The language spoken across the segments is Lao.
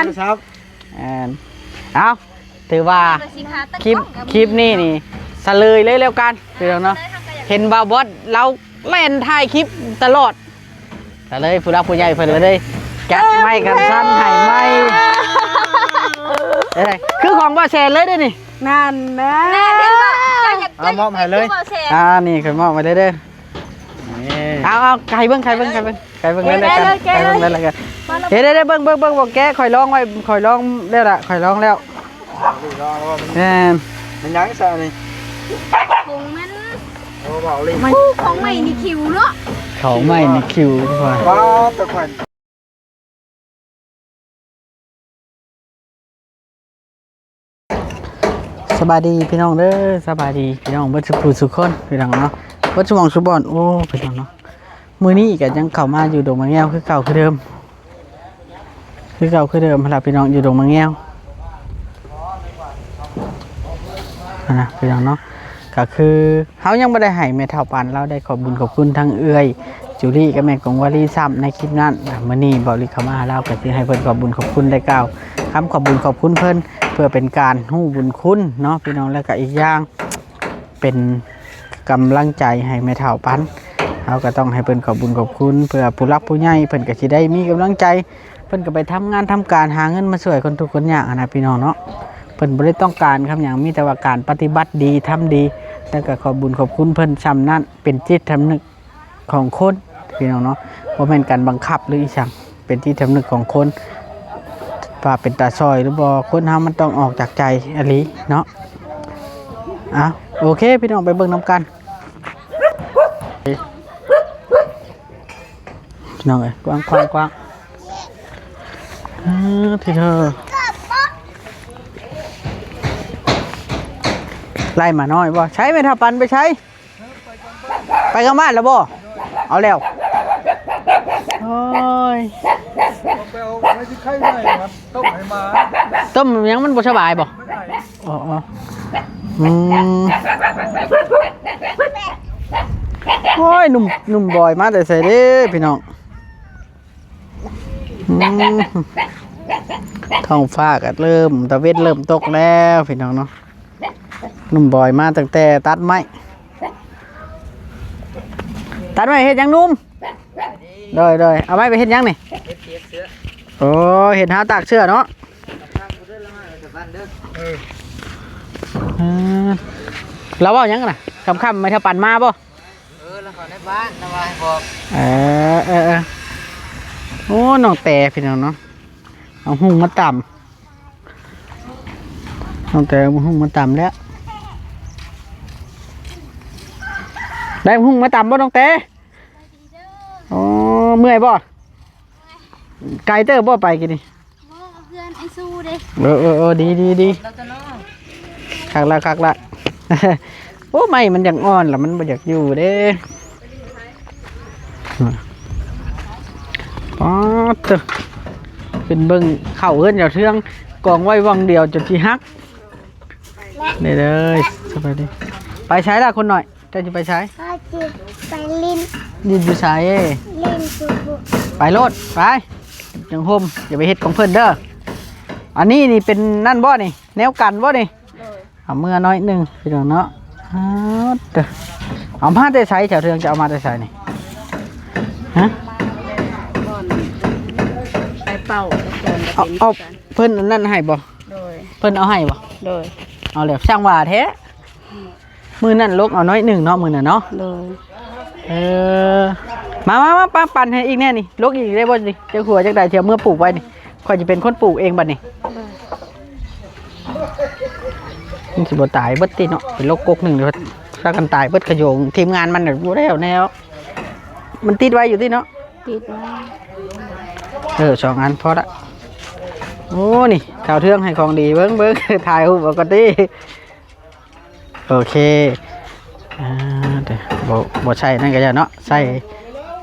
ໂທລະສັບ ແມ່ນ ເອົ້າ ຖືວ່າຄລິບ ຄລິບນີ້ນີ້ສະເລີຍເລີຍແລ້ວກັນພີ່ນ້ອງເນາະ. ເຫັນບ່າວບອດລາວແລ່ນຖ່າຍຄລິບຕະຫຼອດ ກໍເລີຍຜູ້ຫຼັກຜູ້ໃຫຍ່ເພິ່ນລະເລີຍຈັດໄມ້ກັນສັ່ນໃຫ້ໃໝ່. ເອີ ຄືຂອງບໍ່ແສນເລີຍເດ້ນີ້. ນັ້ນນະ ເອົາມອບໃຫ້ເລີຍ. ອ່າ ນີ້ຂ້ອຍມອບໃຫ້ເລີຍເດີ. ນີ້ ເອົາ ເອົາ ໃຫ້ເບິ່ງ ໃຫ້ເບິ່ງ ໃຫ້ເບິ່ງ ໃຫ້ເບິ່ງເລີຍລະກັນ ໃຫ້ເບິ່ງເລີຍລະກັນ. ເດ້ໆໆ ເບິ່ງ ເບິ່ງ ເບິ່ງ ບໍ່ແກະ ຂ້ອຍລອງໄວ້ ຂ້ອຍລອງແລ້ວລະ ຂ້ອຍລອງແລ້ວ. ແມ່ນ ແມ່ນຫຍັງຊະນີ້? ຂອງມັນ ໂອ້ ເວົ້າເລີຍ ຂອງໃໝ່ນີ້ຄິວເນາະ ຂອງໃໝ່ນີ້ຄິວ. ວ້າວ ຕະໄຄ ສະບາຍດີພີ່ນ້ອງເດີ ສະບາຍດີພີ່ນ້ອງເບິດສູ່ຜູ້ສູ່ຄົນ ພີ່ນ້ອງເນາະ ເບິດສູ່ໝ່ອງສູ່ບ່ອນ. ໂອ້ ພີ່ນ້ອງເນາະ ມື້ນີ້ກໍຍັງເຂົ້າມາຢູ່ດົງໝາກແງວຄືເກົ່າຄືເດີມ ຄືເກົ່າຄືເດີມຫັ້ນລະພີ່ນ້ອງ ຢູ່ດົງໝາກແງວຫັ້ນນະພີ່ນ້ອງເນາະ. ກໍຄືເຮົາຍັງບໍ່ໄດ້ໃຫ້ແມ່ເຖົ້າປັນລາວໄດ້ຂອບບຸນຂອບຄຸນທັງເອື້ອຍຈູລີກັບແມ່ກົງວາລີຊ້ຳໃນຄລິບນັ້ນ. ມື້ນີ້ເບົາລີເຂົ້າມາຫາລາວ ກໍຊິໃຫ້ເພິ່ນຂອບບຸນຂອບຄຸນ ໄດ້ກ່າວຄຳຂອບບຸນຂອບຄຸນເພິ່ນ ເພື່ອເປັນການຮູ້ບຸນຄຸນເນາະພີ່ນ້ອງ. ແລ້ວກໍອີກຢ່າງ ເປັນກຳລັງໃຈໃຫ້ແມ່ເຖົ້າປັນ ເຮົາກໍຕ້ອງໃຫ້ເພິ່ນຂອບບຸນຂອບຄຸນ ເພື່ອຜູ້ຫຼັກຜູ້ໃຫຍ່ເພິ່ນກໍຊິໄດ້ມີກຳລັງໃຈ ເພິ່ນກໍໄປທຳງານທຳການຫາເງິນມາຊ່ວຍຄົນທຸກຄົນຍາກຫັ້ນນະພີ່ນ້ອງເນາະ. ເພິ່ນບໍ່ໄດ້ຕ້ອງການຄຳຫຍັງ ມີແຕ່ວ່າການປະຕິບັດດີທຳດີ ແລ້ວກໍຂອບບຸນຂອບຄຸນເພິ່ນຊ່ຳນັ້ນ ເປັນຈິດສຳນຶກ ຂອງຄົນພີ່ນ້ອງເນາະ ບໍ່ແມ່ນການບັງຄັບຫຼືອີ່ຫຍັງ ເປັນຈິດສຳນຶກຂອງຄົນ ວ່າເປັນຕາຊ່ອຍຫຼືບໍ່. ຄົນເຮົາມັນຕ້ອງອອກຈາກໃຈອີ່ຫຼີເນາະ. ເອົາ ໂອເຄພີ່ນ້ອງ ໄປເບິ່ງນຳກັນພີ່ນ້ອງເອີຍ. ກວ້າງໆໆ ເອີ ທີ່ເທີ ໄລ່ໝານ້ອຍບໍ່? ໃສແມ່ເຖົ້າປັນໄປໃສ? ໄປກັບບ້ານແລ້ວບໍ່? ເອົາແລ້ວ ໂອ້ຍ ໄປເອົາໄມ້ທີ່ໄຂ່ໃໝ່ມາຕົ້ມໃຫ້ໝາ. ຕົ້ມຫຍັງ? ມັນບໍ່ສະບາຍບໍ່? ມັນໄອ. ອໍ ອໍ ອືມ ໂອ້ຍ ໜຸ່ມ ໜຸ່ມບອຍມາແຕ່ໃສເດ້ພີ່ນ້ອງ? ອືມ ທ້ອງຟ້າກໍເລີ່ມ ຕາເວັນເລີ່ມຕົກແລ້ວພີ່ນ້ອງເນາະ. ໜຸ່ມບອຍມາຕັ້ງແຕ່ຕັດໄມ້ ຕັດໄມ້ເຮັດຫຍັງໜຸ່ມ? ໂດຍໆ ເອົາໄມ້ໄປເຮັດຫຍັງນີ້? ເຮັດເຊື້ອ. ໂອ້ ເຮັດຫາວຕາກເຊື້ອເນາະ. ເອີ ເອີ ລາວເວົ້າຫຍັງນະ? ຄ່ຳໆ ແມ່ເຖົ້າປັນມາບໍ່? ເອີ ລາວເຂົ້າໃນບ້ານ ລາວວ່າໃຫ້ບອກ. ເອີ ເອີ ເອີ ໂອ້ ນ້ອງແຕພີ່ນ້ອງເນາະ ເອົາຫຸ່ງມາຕຳ. ນ້ອງແຕເອົາຫຸ່ງມາຕຳແລ້ວ. ໄດ້ຫຸ່ງມາຕຳບໍ່ນ້ອງແຕ? ອໍ ເມື່ອຍບໍ່? ໄກເຕີບບໍ່ໄປກີ້ນີ້? ບໍ່ ເພື່ອນໄອ້ຊູເດ້. ເອີ ເອີ ເອີ ດີ ດີ ດີ ແລ້ວກໍນ້ອງ ຄັກລະ ຄັກລະ. ໂອ້ ໄມ້ມັນຢາກອ່ອນລະ ມັນບໍ່ຢາກຢູ່ເດ້. ປາດເຕີ ຂຶ້ນເບິ່ງເຂົ້າເຮືອນເຈົ້າເທື່ອງ ກອງໄວ້ຫວ່ອງດຽວຈົນຊິຫັກ. ນີ້ເດີ ສະບາຍດີ. ໄປໃສລະຄົນນ້ອຍ? ເຈົ້າຊິໄປໃສ? ຂ້າຊິໄປຫຼິ້ນ. ຫຼິ້ນຢູ່ໃສ? ຫຼິ້ນຢູ່ພຸ້ນ. ໄປໂລດ ໄປ ຈັ່ງໂຮມ ຢ່າໄປເຮັດຂອງເພິ່ນເດີ. ອັນນີ້ນີ້ເປັນນັ້ນບໍ່ນີ້? ແນວກັນບໍ່ນີ້? ໂດຍ. ເອົາເມືອໜ້ອຍໜຶ່ງພີ່ນ້ອງເນາະ. ອາ ເຕີ ເອົາມາແຕ່ໃສ? ເຈົ້າເທື່ອງຈະເອົາມາແຕ່ໃສນີ້? ຮະ? ໄປເປົ່າ ເອົາ ເອົາ ເພິ່ນອັນນັ້ນໃຫ້ບໍ່? ໂດຍ. ເພິ່ນເອົາໃຫ້ບໍ່? ໂດຍ. ເອົາແລ້ວ ຊ່າງວ່າແທ້. ມື້ນັ້ນລົກເອົາໜ້ອຍໜຶ່ງເນາະ ມື້ນັ້ນເນາະ. ໂດຍ. ເອີ ມາ ມາ ມາ ປາ ປັ່ນໃຫ້ອີກແນ່ນີ້ ລົກອີກໄດ້ບໍ່ນີ້? ຈັກຫົວຈັກໃດ ຊິເອົາເມືອປູກໄວ້ນີ້ ຂ້ອຍຊິເປັນຄົນປູກເອງບັດນີ້. ໂດຍ. ມັນຊິບໍ່ຕາຍເບິດຕິເນາະ ເປັນລົກກົກໜຶ່ງ ພາກັນຕາຍເບິດຂະໂຍງ ທີມງານມັນບໍ່ແລ້ວແນວ ມັນຕິດໄວ້ຢູ່ຕິເນາະ? ຕິດໄວ້. ເອີ ສອງອັນພໍລະ. ໂອ້ ນີ້ ຊາວເທື່ອງໃຫ້ຂອງດີ ເບິ່ງ ເບິ່ງ ຖ່າຍຮູບເອົາກ່ອນຕິ. ໂອເຄ ອ່າ ເດີ ບໍ່ ບໍ່ໃສ່ນັ້ນກໍຢ່າເນາະ ໃສ່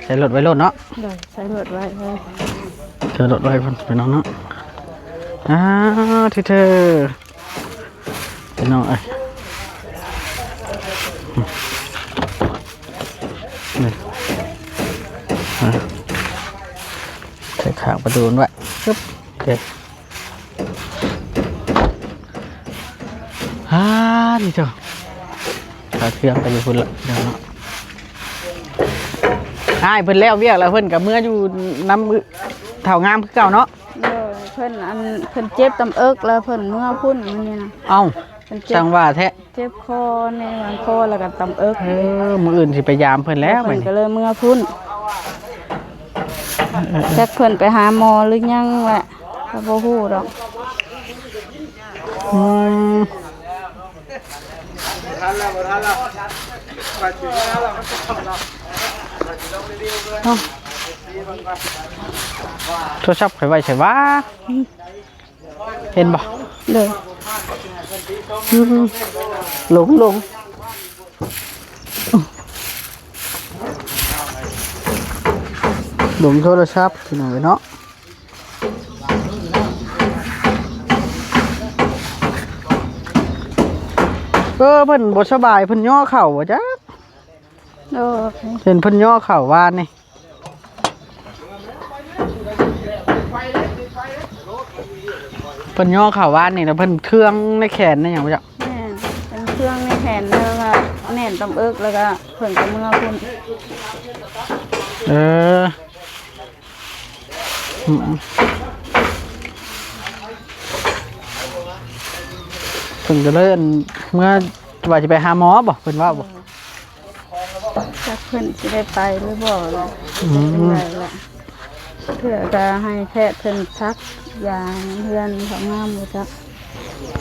ໃສ່ລົດໄວ້ໂລດເນາະ. ໂດຍ ໃສ່ລົດໄວ້ເລີຍ ໃສ່ລົດໄວ້ພຸ້ນພີ່ນ້ອງເນາະ. ອ່າ ທີ່ເທີ ພີ່ນ້ອງເອີຍ ນີ້ ອ່າ ໃສ່ຂ້າງປະຕູໄວ້ ຊຶບ ໂອເຄ. ອ່າ ນີ້ເຈົ້າ ຂາເຄື່ອງກໍຢູ່ພຸ້ນລະເນາະ. ອ້າຍເພິ່ນແລ້ວວຽກແລ້ວ ເພິ່ນກໍເມືອຢູ່ນຳເຖົ້າງາມຄືເກົ່າເນາະ. ໂດຍ ເພິ່ນ ອັນ ເພິ່ນເຈັບຕຳເອິກ ແລ້ວເພິ່ນເມືອພຸ້ນມື້ນີ້ນະ. ເອົ້າ ເພິ່ນເຈັບ ຈັ່ງວ່າແທ້ ເຈັບຄໍ ແນວຫຍັງຄໍ ແລ້ວກໍຕຳເອິກ. ເອີ ມື້ອື່ນຊິໄປຢາມເພິ່ນແລ້ວ ເພິ່ນກໍເລີຍເມືອພຸ້ນ. ເອີໆໆ ຈັກເພິ່ນໄປຫາໝໍຫຼືຍັງແຫຼະ ກໍບໍ່ຮູ້ດອກ. ອືມ ໂທລະສັບຂ້ອຍໄວ້ໃສຫວາ? ເຫັນບໍ່? ໂດຍ ອືມ ຫຼົງ ຫຼົງ ຫຼົງໂທລະສັບ ພີ່ນ້ອງເອີຍເນາະ. ເອີ ເພິ່ນບໍ່ສະບາຍ ເພິ່ນຍໍເຂົ້າບໍ່ຈັກ. ໂດຍ ເຫັນເພິ່ນຍໍເຂົ້າວານນີ້ ເພິ່ນຍໍເຂົ້າວານນີ້ ແລ້ວເພິ່ນເຄືອງໃນແຂນໃນຫຍັງບໍ່ຈັກ. ແມ່ນ ເພິ່ນເຄືອງໃນແຂນ ແລ້ວກໍແໜ້ນຕຳເອິກ ແລ້ວກໍເພິ່ນກໍເມືອພຸ້ນ. ເອີ ອືມ ເພິ່ນກໍເລີຍ ອັນ ເມືອ ວ່າຊິໄປຫາໝໍບໍ່ ເພິ່ນເວົ້າບໍ່? ຈັກເພິ່ນຊິໄດ້ໄປຫຼືບໍ່ລະ ອືມ ຈັ່ງໃດລະ ເທື່ອກໍໃຫ້ແພດເພິ່ນສັກຢາເຮືອນເຂົາງາມບໍ່ຈັກ.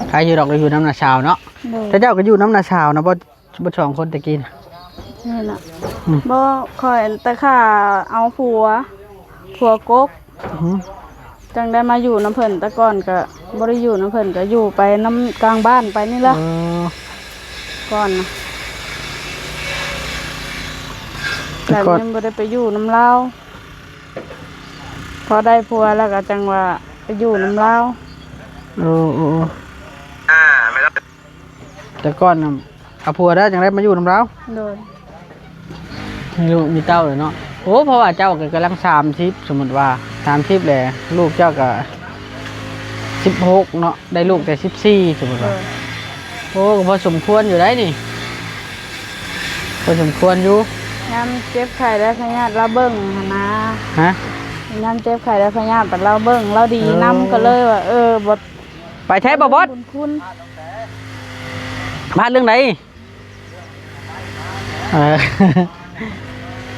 ໃຜຢູ່ດອກ ໄດ້ຢູ່ນຳນ້າສາວເນາະ. ໂດຍ ແຕ່ເຈົ້າກໍຢູ່ນຳນ້າສາວນະບໍ່? ເບິດສອງຄົນແຕ່ກີ້ນະ. ນີ້ລະ ອືມ ບໍ່ ຂ້ອຍແຕ່ຂ້າເອົາຜົວ ຜົວກົກ ອືມ ຈັ່ງໄດ້ມາຢູ່ນຳເພິ່ນ. ແຕ່ກ່ອນກະບໍ່ໄດ້ຢູ່ນຳເພິ່ນ ກະຢູ່ໄປນຳກາງບ້ານໄປນີ້ລະ. ເອີ ກ່ອນນະ ແຕ່ກ່ອນ ແບບຍັງບໍ່ໄດ້ໄປຢູ່ນຳລາວ. ພໍໄດ້ຜົວແລ້ວກໍຈັ່ງວ່າໄປຢູ່ນຳລາວ. ໂອ້ ໂອ້ ໂອ້ ອ່າ ແມ່ນແລ້ວ. ແຕ່ກ່ອນນະ ເອົາຜົວໄດ້ຈັ່ງໄດ້ມາຢູ່ນຳລາວ. ໂດຍ ມີລູກມີເຕົ້າແລ້ວເນາະ. ໂອ້ ເພາະວ່າເຈົ້າກໍກຳລັງສາມສິບ ສົມມຸດວ່າສາມສິບແຫຼະ ລູກເຈົ້າກໍສິບຫົກເນາະ ໄດ້ລູກແຕ່ສິບສີ່ ສົມມຸດວ່າ. ໂດຍ ໂອ້ ກໍພໍສົມຄວນຢູ່ໄດ໋ນີ້ ພໍສົມຄວນຢູ່. ຍາມເຈັບໄຂ້ໄດ້ພະຍາດລາວເບິ່ງຫັ້ນນາ. ຮະ? ຍາມເຈັບໄຂ້ໄດ້ພະຍາດບັດລາວເບິ່ງ ລາວດີນຳ. ເອີ ກໍເລີຍວ່າ ເອີ ບໍ່ ໄປແທ້ບໍ່ບອດ? ບຸນຄຸນ ບ້ານເລື່ອງໃດ? ເອີ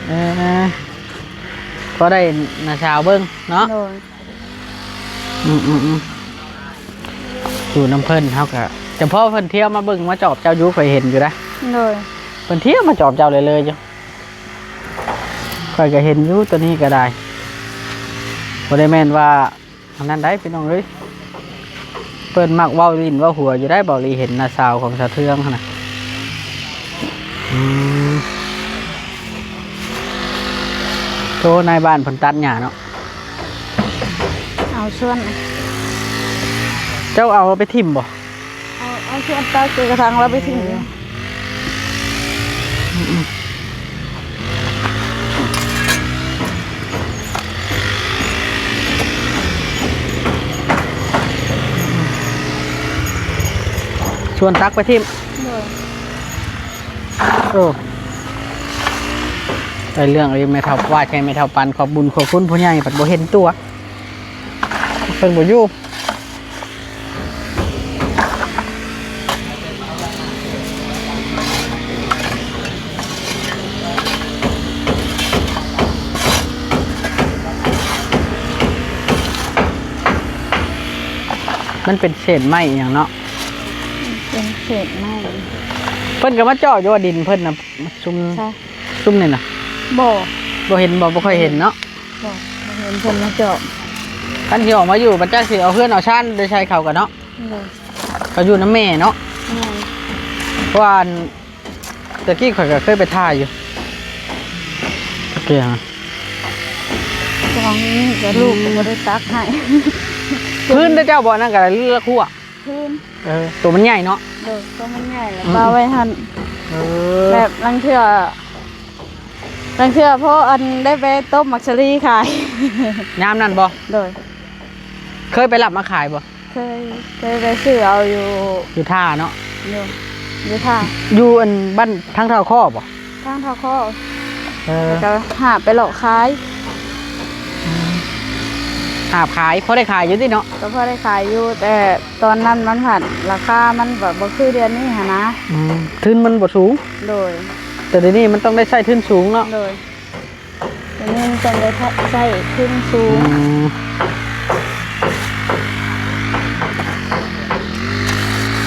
ເອີ ພໍໄດ້ນ້າສາວເບິ່ງເນາະ. ໂດຍ ອືມໆໆ ຢູ່ນຳເພິ່ນເຮົາກະ ແຕ່ພໍເພິ່ນທ່ຽວມາເບິ່ງມາຈອບເຈົ້າຢູ່ ຂ້ອຍເຫັນຢູ່ໄດ໋. ໂດຍ ເພິ່ນທ່ຽວມາຈອບເຈົ້າເລື້ອຍໆຢູ່ ຂ້ອຍກະເຫັນຢູ່ໂຕນີ້ກະໄດ້ ບໍ່ໄດ້ແມ່ນວ່າ ອັນນັ້ນໄດ໋ພີ່ນ້ອງເອີຍ ເພິ່ນມັກເວົ້າຫຼິ້ນເວົ້າຫົວຢູ່ໄດ໋ ເບົາຫຼີເຫັນນ້າສາວຂອງສາວເທືອງຫັ້ນນະ. ອືມ ໂຕນາຍບ້ານເພິ່ນຕັດຫຍ້າເນາະ. ເອົາສ່ວນ ເຈົ້າເອົາໄປຖິ້ມບໍ່? ເອົາ ເອົາສ່ວນຕັດໃສ່ກະຖາງແລ້ວໄປຖິ້ມ. ສ່ວນຕັກໄປຖິ້ມ. ໂດຍ ໂອ້ ໄດ້ເລື່ອງອີກ ແມ່ເຖົ້າວ່າໃຫ້ແມ່ເຖົ້າປັນ ຂອບບຸນຂອບຄຸນຜູ້ໃຫຍ່ ພັດບໍ່ເຫັນຕົວ ເພິ່ນບໍ່ຢູ່. ມັນເປັນເສດໄມ້ອີ່ຫຍັງເນາະ? ເປັນເສດໄມ້. ເພິ່ນກໍມາເຈາະຢູ່ວ່າ ດິນເພິ່ນນະ ຊຸມ ໃສ? ຊຸມນີ້ນະ? ບໍ່ ບໍ່ເຫັນບໍ່? ບໍ່ຄ່ອຍເຫັນເນາະ. ບໍ່ ບໍ່ເຫັນເພິ່ນມາເຈາະ. ຄັນຊິອອກມາຢູ່ ບັດຈັກຊິເອົາເຮືອນເອົາຊານໄດ້ໃສ່ເຂົາກະເນາະ. ໂດຍ ເຂົາຢູ່ນຳແມ່ເນາະ. ແມ່ນ ເພາະວ່າ ອັນ ແຕ່ກີ້ຂ້ອຍກໍເຄີຍໄປຖ່າຍຢູ່ ໂອເຄຮະ. ຂອງນີ້ກໍລູກກໍບໍ່ໄດ້ຕັກໃຫ້. ພື້ນເດ້ເຈົ້າບໍ່? ອັນນັ້ນກໍເລືອກຫົວ. ພື້ນ ເອີ ໂຕມັນໃຫຍ່ເນາະ. ໂດຍ ໂຕມັນໃຫຍ່ແລ້ວ ອືມ ປະໄວ້ຫັ້ນ. ເອີ ແບບລາງເທື່ອ ລາງເທື່ອພໍອັນໄດ້ໄປຕົ້ມໝາກສາລີຂາຍ. ຍາມນັ້ນບໍ່? ໂດຍ ເຄີຍໄປລັບມາຂາຍບໍ່? ເຄີຍ ເຄີຍໄປຊື້ເອົາຢູ່ ຢູ່ທ່າເນາະ. ຢູ່ ຢູ່ທ່າ ຢູ່ອັນບ້ານທາງທ່າຄໍບໍ? ທາງທ່າຄໍ ເອີ ແລ້ວກໍຫາບໄປເລາະຂາຍ. ອືມ ຫາບຂາຍ ພໍໄດ້ຂາຍຢູ່ຕິເນາະ? ກໍພໍໄດ້ຂາຍຢູ່ ແຕ່ຕອນນັ້ນມັນພັດລາຄາມັນແບບບໍ່ຄືດຽວນີ້ຫັ້ນນະ. ອືມ ທຶນມັນບໍ່ສູງ. ໂດຍ ແຕ່ດຽວນີ້ມັນຕ້ອງໄດ້ໃຊ້ທຶນສູງເນາະ. ໂດຍ ດຽວນີ້ມັນຕ້ອງໄດ້ໃຊ້ທຶນສູງ. ອືມ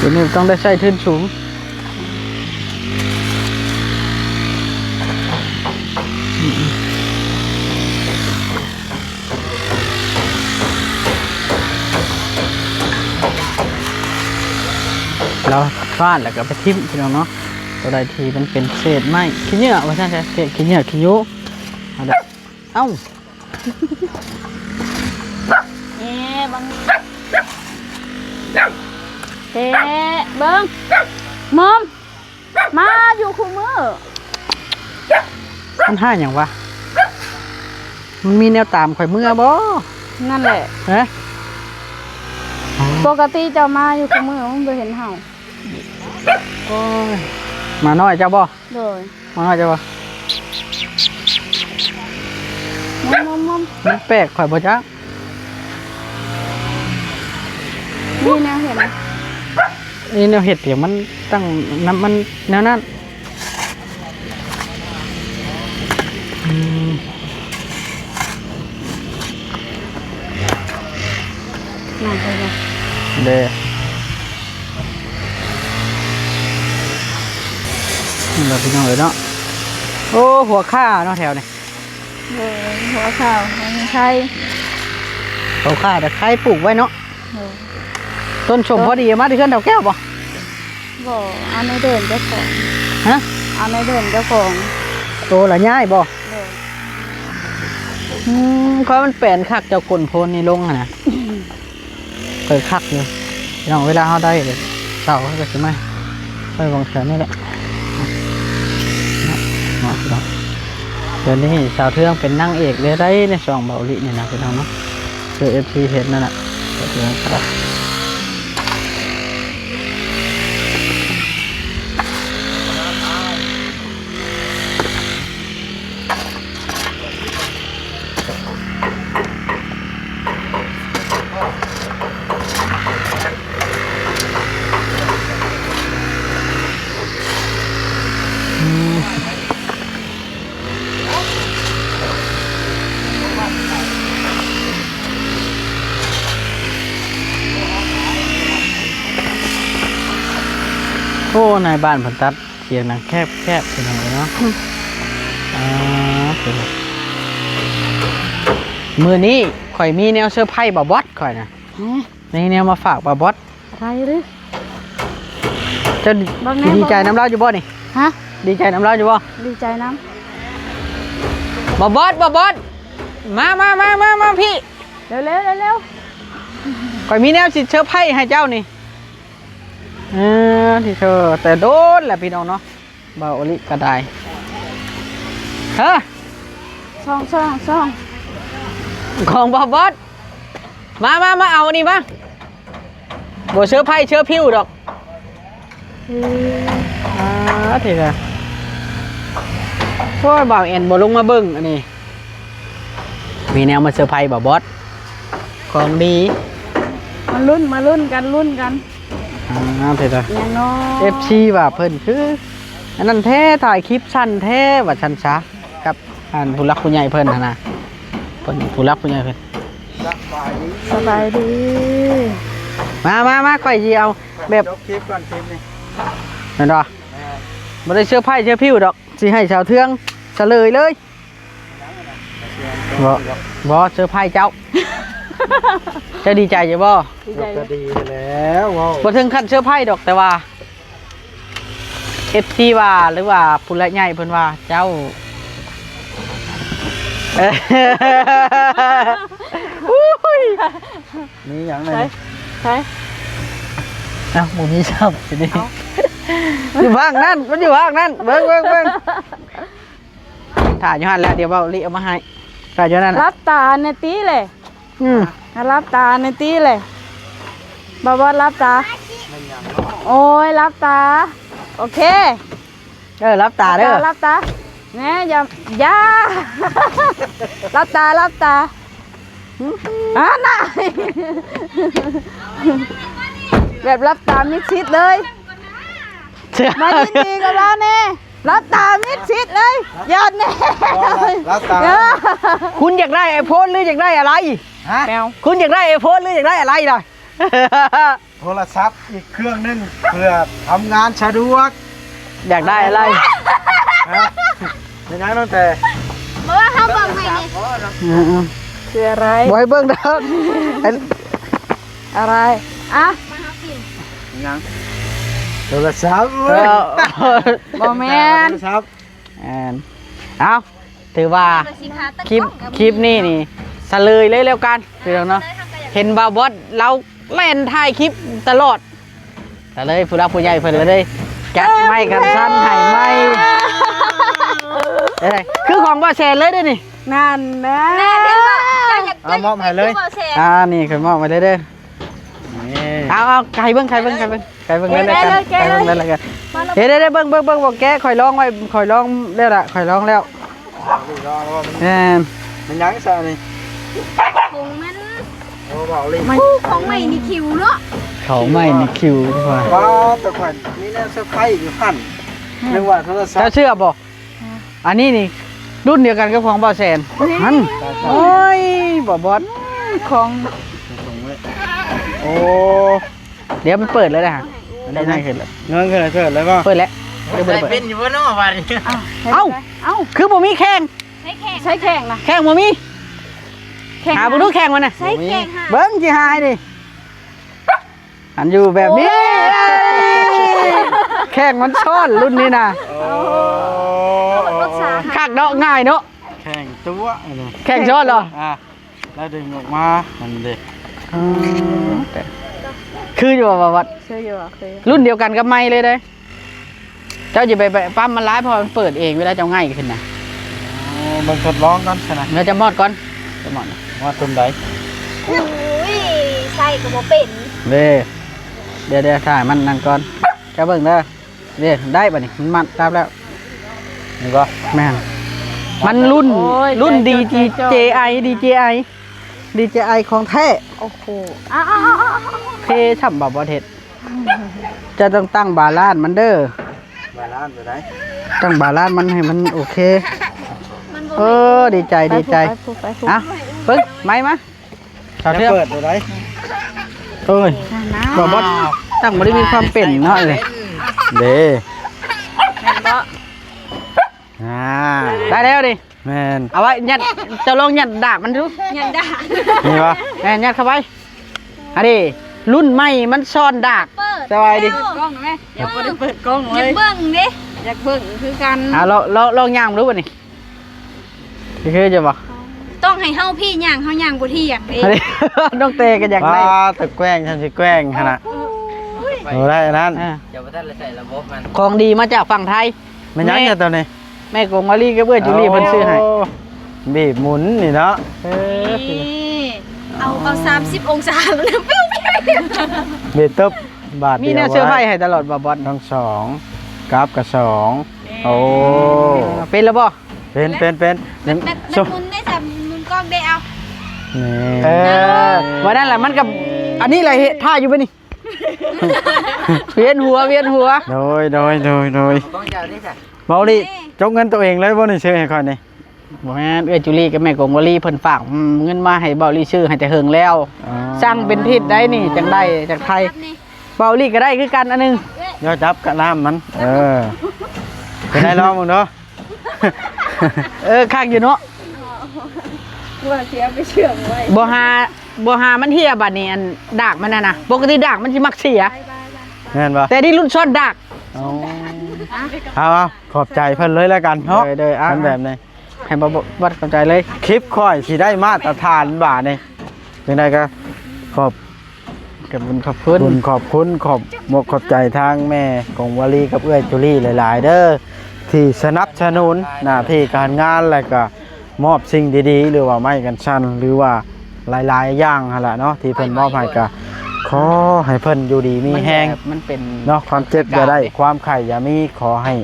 ດຽວນີ້ຕ້ອງໄດ້ໃຊ້ທຶນສູງ. ລາວຟາດແລ້ວກໍໄປຖິ້ມ ພີ່ນ້ອງເນາະ. ຕົວໃດທີ່ມັນເປັນເສດໄມ້ ຂີ້ເຫຍື້ອວ່າຊັ້ນຊະ ເສດຂີ້ເຫຍື້ອຂີ້ຍຸ ເອົາເດີ້ ເອົ້າ ເອ ເບິ່ງ ເອ ເບິ່ງ ມອມ ມາຢູ່ຄູ່ມື້ ມັນຫາຫຍັງວະ? ມັນມີແນວຕາມຂ້ອຍເມືອບໍ່? ນັ້ນແຫຼະ ຮະ? ປົກກະຕິເຈົ້າມາຢູ່ຄູ່ມື້ ມັນບໍ່ເຫັນເຮົາ. ໂອ້ຍ ໝານ້ອຍເຈົ້າບໍ່? ໂດຍ ໝານ້ອຍເຈົ້າບໍ່? ມັນແປກຂ້ອຍບໍ່ຈັກ. ນີ້ແນວເຫັນ ນີ້ແນວເຮັດຫຍັງ ມັນຕັ້ງນຳ ມັນແນວນັ້ນ. ອືມ ເດ້ ນີ້ລະພີ່ນ້ອງເອີຍເນາະ. ໂອ້ ຫົວຂ່າເນາະແຖວນີ້. ໂດຍ ຫົວຂ່າ ຫົວໄຊ ຫົວຂ່າແຕ່ໄຄປູກໄວ້ເນາະ. ໂດຍ ຕົ້ນສົ້ມພໍດີເອົາມາແຕ່ເຮືອນເຖົ້າແກ້ວບໍ່? ບໍ່ ເອົາໃນເດີ່ນເຈົ້າຂອງ. ຮະ? ເອົາໃນເດີ່ນເຈົ້າຂອງ. ໂຕລະຍ້າຍບໍ່? ໂດຍ ອືມ ຂ້ອຍມັນແປນຄັກ ເຈົ້າຂົນໂພນນີ້ລົງຫັ້ນນະ. ເປີດຄັກຢູ່ພີ່ນ້ອງ ເວລາເຮົາໄດ້ເສົາເຮົາກໍຊິມາໄວ້ວາງແຖວນີ້ແຫຼະເນາະ. ດຽວນີ້ສາວເທືອງເປັນນາງເອກເລີຍໄດ໋ ໃນຊ່ອງເບົາອີ່ຫຼີນີ້ນະພີ່ນ້ອງເນາະ. ຄືເອັຟຊີເຫັນນັ້ນນະ ສາວເທືອງກໍໄດ້. ໂອ້ ນາຍບ້ານເພິ່ນຕັດ ສຽງດັງແຄບໆ ພີ່ນ້ອງເອີຍເນາະ. ອືມ ອ່າ ມື້ນີ້ຂ້ອຍມີແນວເຊີໄພບ່າວບອດຂ້ອຍນະ. ຮະ? ມີແນວມາຝາກບ່າວບອດ. ອະໄລເດີ້? ເຈົ້າ ເບິ່ງແດ່ ດີໃຈນຳລາວຢູ່ບໍ່ນີ້? ຮະ? ດີໃຈນຳລາວຢູ່ບໍ່? ດີໃຈນຳ. ບ່າວບອດ ບ່າວບອດ ມາ ມາ ມາ ມາ ມາພີ້ ເລັວໆ ເລັວໆ. ຂ້ອຍມີແນວຊິເຊີໄພໃຫ້ເຈົ້ານີ້. ເອີ ທີ່ເຊີ ແຕ່ດົນແລ້ວພີ່ນ້ອງເນາະ. ເບົາອີ່ຫຼີກໍໄດ້. ຮະ? ຊ່ອງ ຊ່ອງ ຊ່ອງ ຂອງບ່າວບອດ. ມາ ມາ ມາເອົາອັນນີ້ມາ. ບໍ່ເຊີໄພເຊີພິວດອກ. ອືມ ອ່າ ທີ່ລະ ໂອ້ຍ ບ່າວແອນບໍ່ລົງມາເບິ່ງອັນນີ້. ມີແນວມາເຊີໄພບ່າວບອດ ຂອງດີ. ມາລຸ້ນ ມາລຸ້ນກັນ ລຸ້ນກັນ. ອ່າ ເປັນຕາ ຫຍັງເນາະ ເອັຟຊີວ່າເພິ່ນຄືອັນນັ້ນແທ້ ຖ່າຍຄລິບສັ້ນແທ້ ວ່າຊັ້ນຊະ ກັບອັນຜູ້ຫຼັກຜູ້ໃຫຍ່ເພິ່ນຫັ້ນນະ. ເພິ່ນຜູ້ຫຼັກຜູ້ໃຫຍ່ເພິ່ນ. ສະບາຍດີ ສະບາຍດີ. ມາ ມາ ມາ ຂ້ອຍຊິເອົາແບບ ຈົບຄລິບກ່ອນ ຄລິບນີ້ ແມ່ນບໍ່? ແມ່ນ. ບໍ່ໄດ້ເຊີໄພເຊີພິວດອກ ຊິໃຫ້ສາວເທືອງສະເຫຼີຍເລີຍ. ບໍ່ ບໍ່ ເຊີໄພເຈົ້າ. ເຈົ້າດີໃຈຢູ່ບໍ່? ດີໃຈ ກໍດີແລ້ວ ເວົ້າ ບໍ່ເຖິງຂັ້ນເຊີໄພດອກ ແຕ່ວ່າເອັຟຊີວ່າ ຫຼືວ່າຜູ້ຫຼັກໃຫຍ່ເພິ່ນວ່າເຈົ້າ ເອີ ອຸ້ຍ ມີຫຍັງແດ່ ໃສ ນີ້ ໃສ ເອົ້າ ບໍ່ມີຊ້ຳ ທີນີ້ ເອົ້າ ຢູ່ພາກນັ້ນ ມັນຢູ່ພາກນັ້ນ ເບິ່ງ ເບິ່ງ ເບິ່ງ. ຖ້າຢູ່ຫັ້ນແຫຼະ ດຽວເບົາລີເອົາມາໃຫ້. ຖ້າຢູ່ນັ້ນ ຫຼັບຕາແດ່ຕິແຫຼະ. ອືມ ຫຼັບຕາແດ່ຕິແຫຼະ. ບ່າວບອດຫຼັບຕາ. ໂອ້ຍ ຫຼັບຕາ ໂອເຄ ເອີ ຫຼັບຕາເດີ ຫຼັບຕາ ແນ່ ຢ່າ ຢ່າ ຫຼັບຕາ ຫຼັບຕາ ອານະ ແບບຫຼັບຕາມິດຊິດເລີຍ ມາຍິນດີກັບລາວແນ່ ຫຼັບຕາມິດຊິດເລີຍ ຢ່າແນ່ ຫຼັບຕາ ເອີ ຄຸນຢາກໄດ້ໄອໂຟນ ຫຼື ຢາກໄດ້ອະໄລ? ຮະ? ແມວ ຄຸນຢາກໄດ້ໄອໂຟນ ຫຼື ຢາກໄດ້ອະໄລລະ? ໂທລະສັບອີກເຄື່ອງໜຶ່ງ ເພື່ອທຳງານສະດວກ. ຢາກໄດ້ອະໄລ? ຮະ? ເປັນຫຍັງນ້ອງແຕ່? ບໍ່ວ່າເຮົາເບິ່ງໃຫ້ນີ້ ອືມໆ ຄືອະໄລ? ບໍ່ໃຫ້ເບິ່ງດອກ ອະໄລ? ອະ ຫຍັງ? ໂທລະສັບ ເອີ ບໍ່ແມ່ນ ໂທລະສັບ ແມ່ນ ເອົ້າ ຖືວ່າ ຄລິບ ຄລິບນີ້ນີ້ສະເລີຍເລີຍແລ້ວກັນພີ່ນ້ອງເນາະ ເຫັນບ່າວບອດລາວແລ່ນຖ່າຍຄລິບຕະຫຼອດ ກະເລີຍຜູ້ຫຼັກຜູ້ໃຫຍ່ເພິ່ນລະເລີຍຈັດໄມ້ກັນສັ່ນໃຫ້ໃໝ່ ເອີ ຄືຂອງບ່າວແສນເລີຍເດ້ນີ້ ນັ້ນນະ ແມ່ນເຫັນບໍ່ ເຈົ້າຢາກ ເອົາມອບໃຫ້ເລີຍ ຄືບ່າວແສນ ອ່າ ນີ້ຂ້ອຍມອບໃຫ້ເລີຍເດີ ນີ້ ເອົາ ເອົາ ໃຫ້ເບິ່ງ ໃຫ້ເບິ່ງ ໃຫ້ເບິ່ງ ໃຫ້ເບິ່ງເລີຍລະກັນ ໃຫ້ເບິ່ງເລີຍລະກັນ ເຮັດ ເຮັດ ເບິ່ງ ເບິ່ງ ເບິ່ງ ບໍ່ແກະ ຂ້ອຍລອງໄວ້ ຂ້ອຍລອງແລ້ວລະ ຂ້ອຍລອງແລ້ວ ລອງວ່າມັນ ແມ່ນ ມັນຫຍັງຊະນີ້ ຂອງມັນ ໂອ້ ເວົ້າເລີຍ ຂອງໃໝ່ນີ້ຄິວເນາະ ຂອງໃໝ່ນີ້ຄິວ ວ່າ ປ້າດ ແຕ່ຂ້ອຍມີແນວເຊີໄພຣສ໌ຢູ່ຫັ້ນ ອືມ ນຶກວ່າໂທລະສັບ ເຈົ້າເຊື່ອບໍ່? ອັນນີ້ນີ້ລຸ້ນດຽວກັນກັບຂອງບ່າວແສນ ຫັ້ນ ໂອ້ຍ ບໍ່ບອດ ຂອງ ໂອ້ ດຽວມັນເປີດແລ້ວນະ ໄດ້ຍິນແລ້ວ ເງິນຂຶ້ນແລ້ວ ເປີດແລ້ວ ເປີດແລ້ວ ເປີດແລ້ວ ເປີດແລ້ວ ເປັນຢູ່ບໍ່ເນາະບາດນີ້ ເອົ້າ ເອົ້າ ຄືບໍ່ມີແຂ່ງ ໃຊ້ແຂ່ງ ໃຊ້ແຂ່ງນະ ແຂ່ງບໍ່ມີ ແຂ່ງ ຫາເບິ່ງດູແຂ່ງມັນນະ ໃຊ້ແຂ່ງ ເບິ່ງຊິຫາຍນີ້ ອັນຢູ່ແບບນີ້ ໂອ້ຍ ແຂ່ງມັນຊ້ອນລຸ້ນນີ້ນະ ໂອ້ ຄັກເນາະ ງ່າຍເນາະ ແຂ່ງຕົວະ ແຂ່ງຊ້ອນເນາະ ອ່າ ແລ້ວດຶງອອກມາ ນັ້ນເດ້ ອໍ ຄືຢູ່ບໍ່ ວັດ ຄືຢູ່ ຄືຢູ່ ລຸ້ນດຽວກັນກັບໄມ້ເລີຍເດ້ ເຈົ້າຢ່າໄປ ໄປປ້ຳມັນຫຼາຍ ເພາະມັນເປີດເອງເວລາເຈົ້າໄຫງ່ຂຶ້ນນະ ໂອ້ ເບິ່ງທົດລອງກ່ອນຊັ້ນນະ ແລ້ວຈະມອດກ່ອນ ຈະມອດ ມອດຕົນໃດ ໂອ້ຍ ໃສ່ກໍບໍ່ເປັນ ເດ້ ດຽວ ດຽວ ຖ້າໃຫ້ມັນນັ້ນກ່ອນ ເຈົ້າເບິ່ງເດີ ເດ້ ໄດ້ບາດນີ້ ມັນມັດຕາມແລ້ວ ເຫັນບໍ່ ແມ່ນ ມັນລຸ້ນ ລຸ້ນດີເຈໄອ ດີເຈໄອ ດີເຈໄອ ຂອງແທ້ ໂອ້ໂຫ ເພຊ້ຳບໍ່ ບໍ່ເຮັດ ເຈົ້າຕ້ອງຕັ້ງບາລານມັນເດີ ບາລານຕົວໃດ ຕັ້ງບາລານມັນໃຫ້ມັນໂອເຄ ເອີ ດີໃຈ ດີໃຈ ໄປພຸ້ນ ໄປພຸ້ນ ອ່ະ ເບິ່ງ ໄມ້ມາ ສາວເທື່ອ ເປີດຕົວໃດ ໂອ້ຍ ບໍ່ ບໍ່ ຕັ້ງບໍ່ໄດ້ມີຄວາມເປັນເນາະ ເດ້ ແມ່ນບໍ່ ອ່າ ໄດ້ແລ້ວນີ້ ແມ່ນ ເອົາໄວ້ຍັດ ເຈົ້າລອງຍັດດາກມັນດູ ຍັດດາກ ນີ້ບໍ່ ແມ່ນ ຍັດເຂົ້າໄປ ອັນນີ້ລຸ້ນໃໝ່ມັນຊ້ອນດາກ ເປີດ ສະບາຍດີ ເປີດກ້ອງແມ່ ຍັງບໍ່ໄດ້ເປີດກ້ອງເລີຍ ຢາກເບິ່ງເດ້ ຢາກເບິ່ງຄືກັນ ອ່າ ລອງ ລອງ ລອງຍ່າງເບິ່ງດູບັດນີ້ ຄື ຄືຢູ່ບໍ່ ຕ້ອງໃຫ້ເຮົາພີ້ຍ່າງ ເຮົາຍ່າງບໍ່ທ່ຽງເດ້ ນ້ອງແຕກໍຢາກໄດ້ ວ້າ ຕະແກວ່ງ ຊັ້ນຊິແກວ່ງຫັ້ນນະ ໂອ້ຍ ບໍ່ໄດ້ອັນນັ້ນ ອ່າ ເຈົ້າບໍ່ທັນໄດ້ໃສ່ລະບົບມັນ ຂອງດີມາຈາກຝັ່ງໄທ ແມ່ນຫຍັງ ແມ່ ເຈົ້າຕົວນີ້ ແມ່ກົງວາລີກັບເອື້ອຍຈູລີເພິ່ນຊື້ໃຫ້ ໂອ້ ບີບໝູນນີ້ເນາະ ເອີ ນີ້ ເອົາ ເອົາສາມສິບອົງສາ ບີບຕຶບ ບາດດຽວ ມີແນວເຊີໄພຣສ໌ໃຫ້ຕະຫຼອດບໍ່ ບອດ ທັງສອງ ກາບກະສອງ ເອີ ໂອ້ ເປັນແລ້ວບໍ່ ເປັນ ເປັນ ເປັນ ແມັດ ແມັດ ແມັດໝູນໄດ້ຈ້ະ ໝູນກ້ອງໄດ້ເອົາ ນີ້ ເອີ ວ່ານັ້ນແຫຼະ ມັນກໍ ອັນນີ້ແຫຼະ ເຮັດທ່າຢູ່ບາດນີ້ ວຽນຫົວ ວຽນຫົວ ໂດຍ ໂດຍ ໂດຍ ໂດຍ ຂອງເຈົ້ານີ້ຊະ ເບົາລີ ເອີ ຈົກເງິນໂຕເອງເລີຍບໍ່ນີ້ ຊື້ໃຫ້ຂ້ອຍນີ້ ບໍ່ແມ່ນ ເອື້ອຍຈູລີກັບແມ່ກົງວາລີເພິ່ນຝາກເງິນມາໃຫ້ເບົາລີຊື້ໃຫ້ແຕ່ເຫິງແລ້ວ ອໍ ສັ່ງເປັນທິດໄດ໋ນີ້ ຈັ່ງໄດ້ຈາກໄທ ເບົາລີກໍໄດ້ຄືກັນອັນໜຶ່ງ ເຈົ້າຈັບກະນ້ຳມັນ ເອີ ເປັນໄດ ລອງເບິ່ງເດີ ເອີ ຄັກຢູ່ເນາະ ວ່າຊິເອົາໄປເຊື່ອງໄວ້ ບໍ່ຫາ ບໍ່ຫາມັນເຫ່ຍບາດນີ້ ອັນດາກມັນຫັ້ນນະ ປົກກະຕິດາກມັນຊິມັກເສຍ ແມ່ນບໍ່ ແຕ່ນີ້ລຸ້ນຊ້ອນດາກ ເອົາ ເອົາ ຂອບໃຈເພິ່ນເລີຍລະກັນເນາະ ໂດຍ ໂດຍ ອ່າ ຄັນແບບນີ້ ໃຫ້ບໍ່ ບໍ່ ບໍ່ຂອບໃຈເລີຍ ຄລິບຂ້ອຍຊິໄດ້ມາດຕະຖານບາດນີ້ ຈັ່ງໃດກໍຂອບ ຂອບຄຸນ ຂອບຄຸນ ຂອບຄຸນ ຂອບມົກຂອບໃຈທາງແມ່ກົງວາລີກັບເອື້ອຍຈູລີຫຼາຍໆເດີ ທີ່ສະໜັບສະໜູນໜ້າທີ່ການງານ ແລະກະ ມອບສິ່ງດີໆ ຫຼືວ່າໄມ້ກັນສັ່ນ ຫຼືວ່າຫຼາຍໆຢ່າງຫັ້ນລະເນາະ ທີ່ເພິ່ນມອບໃຫ້ ກະ ຂໍໃຫ້ເພິ່ນຢູ່ດີມີແຮງ ມັນແບບ ມັນເປັນ ເນາະ ຄວາມເຈັບຢ່າໄດ້ ຄວາມໄຂ້ຢ່າມີ ຂໍໃຫ້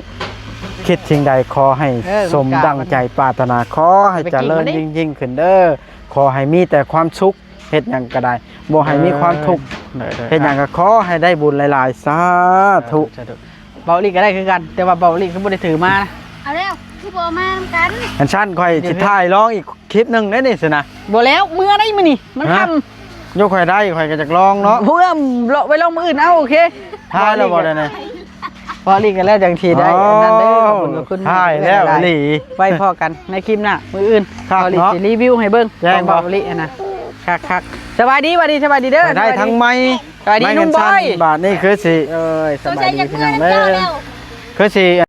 ຄິດສິ່ງໃດ ຂໍໃຫ້ ເອີ ສົມດັ່ງໃຈປາດຖະໜາ ຂໍໃຫ້ຈະເລີນຍິ່ງໆຂຶ້ນເດີ ຂໍໃຫ້ມີແຕ່ຄວາມສຸກ ເຮັດຫຍັງກໍໄດ້ ບໍ່ໃຫ້ມີຄວາມທຸກ ເອີ ເຮັດຫຍັງກໍຂໍໃຫ້ໄດ້ບຸນຫຼາຍໆ ສາທຸ ເອີ ສາທຸ ເວົ້າອີ່ຫຼີກໍໄດ້ຄືກັນ ແຕ່ວ່າເວົ້າອີ່ຫຼີຄືບໍ່ໄດ້ຖືມາ ເອົາແລ້ວ ຄືບໍ່ເອົາມານຳກັນ ອັນຊັ້ນຂ້ອຍຊິຖ່າຍລອງອີກຄລິບໜຶ່ງໄດ້ນີ້ຊີ້ນະ ບໍ່ແລ້ວ ເມື່ອໃດມື້ນີ້ ມັນຄ່ຳ ໂຍກຂ້ອຍໄດ້ ຂ້ອຍກໍຢາກລອງເນາະ ເພື່ອເລາະໄວ້ລອງມື້ອື່ນ ເອົາ ໂອເຄ ຖ່າຍແລ້ວບໍ່ໄດ້ນີ້ ພໍລີກກັນແລ້ວຈັ່ງຊິໄດ້ ອໍ ອັນນັ້ນເດີ ຂອບຄຸນ ຂອບຄຸນ ຖ່າຍແລ້ວອີ່ຫຼີ ໄວ້ພໍ້ກັນໃນຄລິບໜ້າ ມື້ອື່ນ ພໍລີກ ເນາະ ຊິຣີວິວໃຫ້ເບິ່ງ ແຈ້ງບໍ່ ຂອງເບົາລີຫັ້ນນະ ຄັກໆ ສະບາຍດີ ຫວັດດີ ສະບາຍດີເດີ ໄດ້ທັງໄມ້ ສະບາຍດີ ໄມ້ ໜຸ່ມບອຍ ບາດນີ້ຄືຊິ ເອີຍ ສະບາຍດີພີ່ນ້ອງເດີ ຄືຊິ